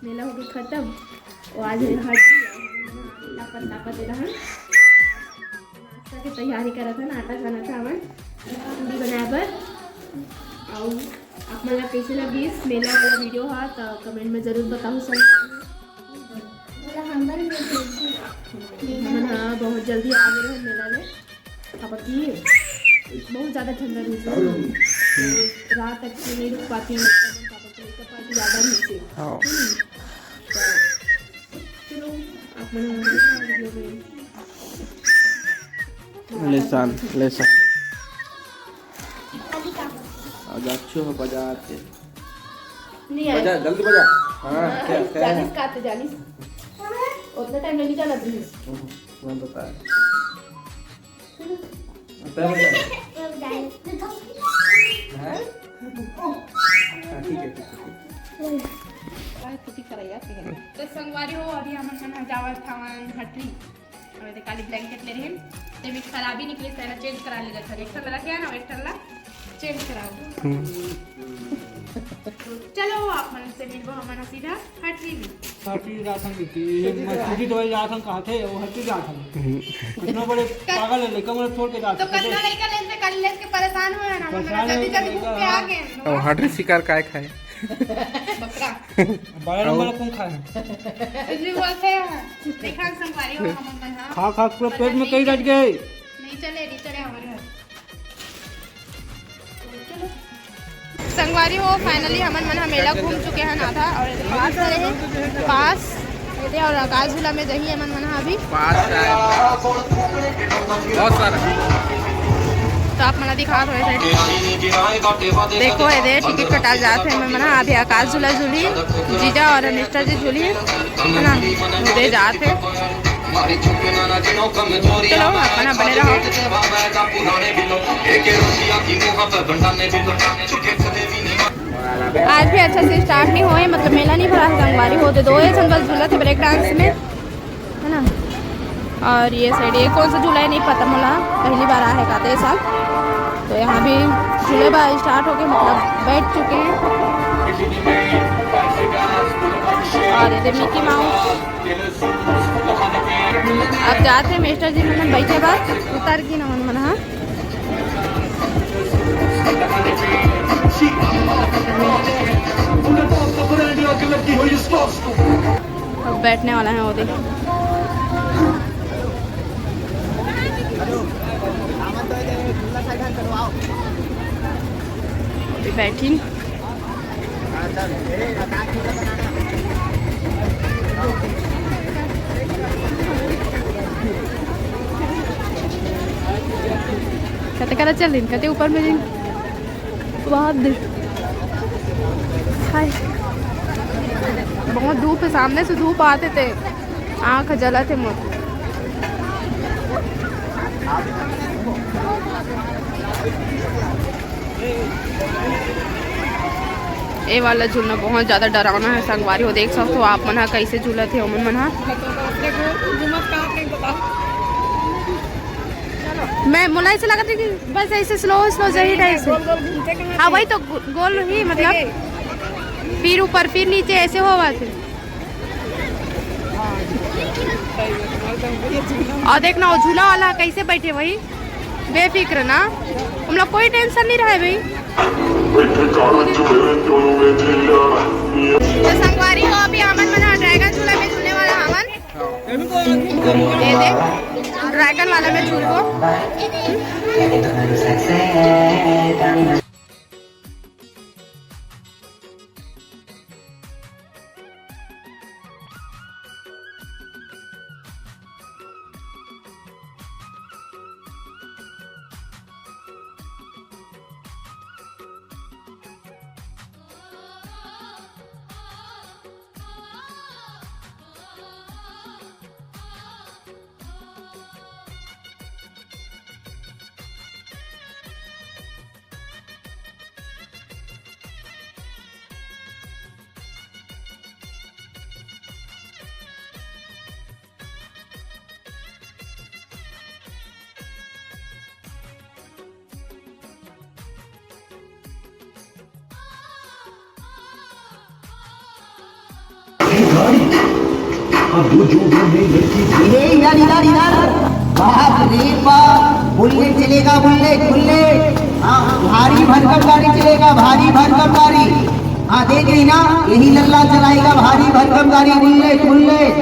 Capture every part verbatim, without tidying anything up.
मेला हो गए खत्म। वो आज है हट गया। ताकत ताकत दे रहा है। नाश्ता के तैयारी करत हन, आटा छानत हवन पूड़ी बनाए बर। अउ आप मन ला कैसे लगिस मेला वाला वीडियो हा, त कमेंट में जरूर बताहू संग। हमन हा बहुत जल्दी आ गए हन मेला में। पापा की बहुत ज्यादा ठंडा रहिस, तो रात तक के नहीं रुक पाती, पापा की मेकअप पार्टी ज्यादा रहिस। हाँ। हम्म। तो चलो, आप मन वीडियो में। Lesson, lesson. आज अच्छो हो बजा के। नहीं आया। बजा, जल्दी बजा। हाँ, हाँ, क्या, क्या है? जानिस का तो जानिस। उतना टाइम नहीं चला तुम। हम्म, मैं बता। तय बजा। हैं? हाँ, ठीक है, ठीक है, ठीक है। तो संगवारी हो, अभी हमन मन ह जावत हवन हटरी। अउ एदे काली ब्लैंकेट ले रहेन, ते भी खराबी निकले, तेला चेंज करा ले जाथन। एक ठन रखे ना, एक ठन ला चेंज करा दो। हम्म। चलो, आप मन से मिलबो हमन सीधा हटरी में। हटरी जाथन कि मसूरी दवाई जाथन कहथे, वो हटरी जाथन। हम्म। इतना बड़े पागल है, लड़का मन छोड़ के जाथन। तो कतना लड़का लेन से कर लेन के परेशान हुए हैं ना, परेशान जल्दी है, जल्दी घूम के आ गए हैं। और हटरी शिकार काय खाए? बकरा। बारह नंबर कौन खाए? इसलिए बोलते हैं, देखा संगवारी हो हमन मन, हाँ। खा खा पूरा पेट में कई रट गए। नहीं चले, नहीं चले हमारे घर। संगवारी हो, finally हमन मन ह मेला घूम चुके हैं आधा, और पास है, पास ये दे, और आकाश झूला में जही हमन मन ह अभी। पास है। बहुत सारा। तो आप मन ला दिखात होय side। देखो, एदे टिकट कटा जात हे। मैं मन ह अभी आकाश झूला झूली, जीजा और मिस्टर जी झूली, है ना, उदे जात हे। चलो, अपना बने रहो। आज भी अच्छा से start नहीं होए, मतलब मेला नहीं भरा है संगवारी होते दो ये झन बस झूलत हे break dance में। है ना। और ये side, ये कौन सा झूला है नहीं पता मोला, पहली बार आए हे का ए साल। तो यहाँ भी झूले बा start हो गए, मतलब बैठ चुके हैं। और ये मिकी माउस। अब जात हे मिस्टर जी मन बैठे बा, उतर गिन हमन मन ह। अब बैठने वाला है वो देख। अभी बैठी। कते करा चल रही, कते ऊपर में रही। बहुत धूप, हाय, बहुत धूप है, सामने से धूप आते थे, आँख जलत हे मोर। ए वाला झूलना बहुत ज्यादा डरावना है संगवारी हो, देख सकते हो आप मन ह कैसे झूलत हे ओमन मन ह। मैं मोला ऐसे लगत हे कि बस ऐसे slow slow जही ढंग से। हाँ, वही तो गो-, गोल ही, मतलब फिर ऊपर फिर नीचे ऐसे होवत हे। और देखना वो झूला वाला कैसे बैठे वही बेफिक्र ना, हम लोग कोई tension नहीं रहे भाई। तो संगवारी हो, अभी हमन मन ह ड्रैगन झूला में झूलने वाला हमन। ये देख, ड्रैगन वाला में झूलबो। ये इधर, इधर, इधर। बाप रे बाप, बुलेट चलेगा, बुलेट, बुलेट। हाँ, भारी भरकम गाड़ी चलेगा, भारी भरकम गाड़ी। हाँ, देख रही ना, यही लल्ला चलाएगा भारी भरकम गाड़ी, बुलेट, बुलेट।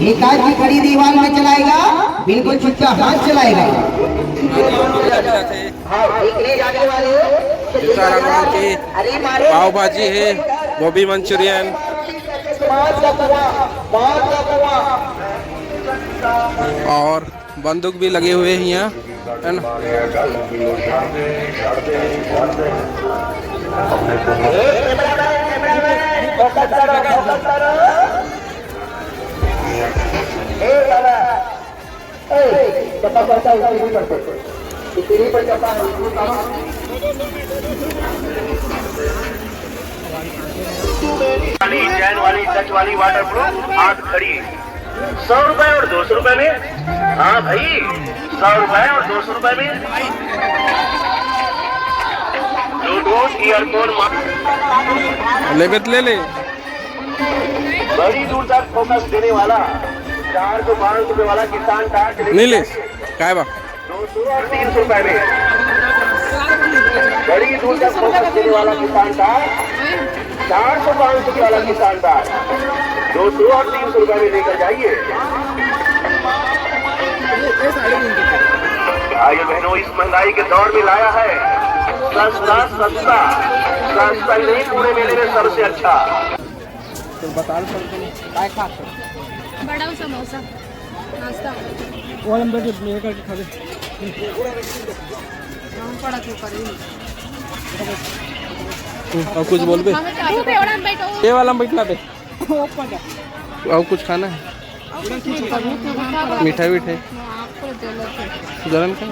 एक आदमी खड़ी दीवार में चलाएगा, बिल्कुल चुपचाप हाथ चलाएगा। हाँ, देखने जाने वाले हो, तो सीताराम राम की अरे मारे। पाव भाजी है, गोभी मंचूरियन। और बंदूक भी लगे हुए हैं यहाँ, है ना? वाली, जैन वाली, टच वाली, वाटर प्रूफ हाथ घड़ी। सौ रुपए और दो सौ रुपए में। हाँ भाई, सौ रुपए और दो सौ रुपए में ब्लूटूथ ईयरफोन। लेबे त ले ले। बड़ी दूर तक फोकस देने वाला चार सौ पाँच सौ रुपए वाला किसान टार्च नहीं ले। काय बा? दो सौ और तीन सौ रुपए में बड़ी दूर तक फोकस देने वाला किसान टार्च, चार सौ पाँच सौ वाला किसान टार्च, दो सौ और तीन सौ रुपए में लेकर जाइए। भाइयों बहनों, इस महंगाई के दौर में लाया है सस्ता, सस्ता, सस्ता नहीं, पूरे मेले में सबसे अच्छा। तो बता दो, सर, तुम काय खाते हो? बड़ा समोसा, नाश्ता। वो हम बैठे, मेरे करके खा दे। हम पड़ा क्यों करें? और कुछ बोल बे। ये वाला में बैठना बे। और कुछ खाना है? मीठा वीठा? जलन का?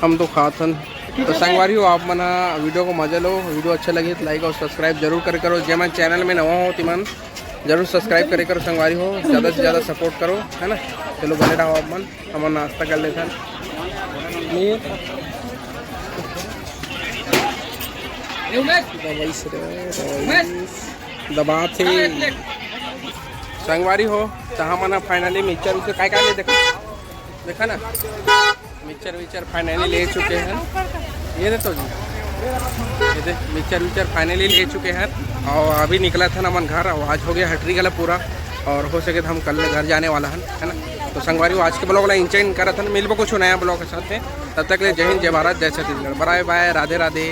हम तो खात हन। तो संगवारी हो, आप मन ह वीडियो को मजा लो। वीडियो अच्छा लगे तो लाइक और सब्सक्राइब जरूर करे करो। जे मन चैनल में नवा हो, तिमन जरूर सब्सक्राइब करे करो संगवारी हो, ज़्यादा से ज़्यादा सपोर्ट करो, है ना। चलो, बने रहो आप मन, हमन नाश्ता कर लेथन। दबात हे संगवारी हो। तो हमन ह finally मिक्सचर उक्सचर काय काय ले, देखा, देखा ना, मिक्सचर विक्सचर finally ले चुके हैं। ये दे तो जी, ये दे, मिक्सचर विक्सचर finally ले चुके हैं और अभी निकलत हन हमन घर। और आज हो गया हटरी गला पूरा और हो सके तो हम कल घर जाने वाला हन, है ना। तो संगवारी हो, आज के vlog ला एंजॉय करत हन। मिलबो कुछ नया vlog के साथ में, तब तक ले जय हिंद, जय भारत, जय छत्तीसगढ़, बाय बाय, राधे राधे।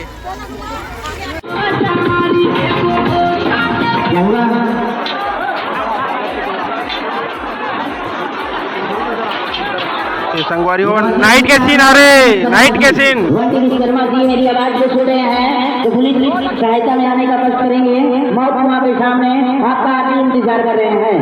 ये संगवारी हो, नाइट के सीन, अरे नाइट के सीन। वंचित विश्वकर्मा जी मेरी आवाज को सुन रहे हैं तो पुलिस की सहायता में आने का कष्ट करेंगे। मौत कुआं के सामने आपका आखिरी इंतजार कर रहे हैं।